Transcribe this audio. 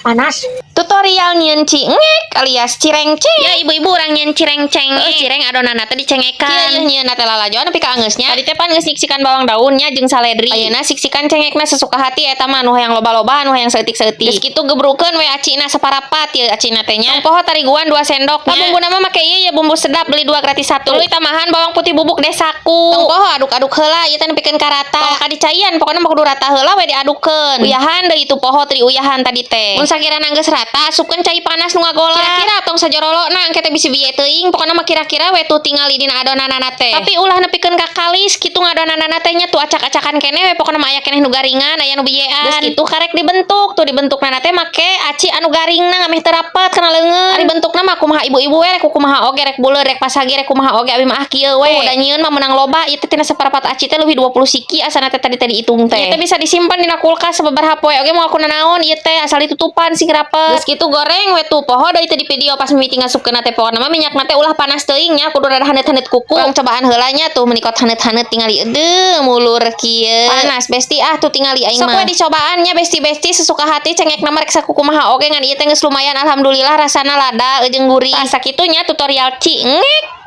Panas. Tutorial nyieun cingek alias cirengceng. Ya, ibu-ibu, urang nyieun cirengceng. Eh, cireng adonanna teh dicengekan. Kieu yeuh nyieunna teh lalajoan nepi ka angeusnya. Tadi teh pan geus nyiksikan bawang daunnya jeung saledri. Ayeuna siksikan cengekna sesuka hati eta mah, nu hayang loba-loba, nu hayang saeutik-saeutik. Geus kitu gebrukeun we acina saparapat ieu acina teh nya. Tong poho tariguan 2 sendok nya. Bumbuna mah make ieu ya, Bumbu Sedap, beli 2 gratis 1. Tuluy tambahan bawang putih bubuk Desaku. Tong poho aduk-aduk heula ieu teh nepikeun ka rata. Tong ka dicaian, pokona mah kudu rata heula we diadukeun. Uyahan deui itu, poho teu diuyahan tadi teh. Mun sakirana geus rata, asupkeun cai panas nu ngagola. Kira-kira tong sajorolona, engke teh bisi bieu teuing, pokona mah kira-kira we tuh tingali dina adonanana teh. Tapi ulah nepikeun ka kalis kitu ngadonanana teh nya, tuh acak-acakan keneh we, pokona mah aya keneh nu garingan, aya nu biyean. Geus kitu karek dibentuk tuh, dibentukna teh make aci anu garingna ngameh teu rapet kana leungeun. Ari bentukna mah kumaha ibu-ibu we, rek kumaha oge, rek buleut, rek pasagi, rek kumaha oge, abi mah ah kieu we. Tuh, da nyieun mah menang loba ieu teh, tina saparapat aci teh leuwih 20 siki asana teh tadi teh diitung teh. Ieu teh bisa disimpan dina kulkas sababaraha poe oge moal kunanaon ieu teh, asal ditutupan sing rapet. Geus kitu goreng we tuh, poho deui teh di video pas mimiti ngasupkeun teh. Pokona mah minyakna teh ulah panas teuing nya, kudu rada haneut-haneut kuku. Urang cobaan heula nya tuh, meuni kot haneut-haneut tingali, edeuh mulur kieu. Panas, Besti, ah tuh tingali aing mah. Sok we dicobaan nya, Besti-besti, sesuka hati cengekna mah rek sakukumaha oge, ngan ieu teh geus lumayan, alhamdulillah rasana lada jeung gurih. Tah, sakitu nya tutorial cingek.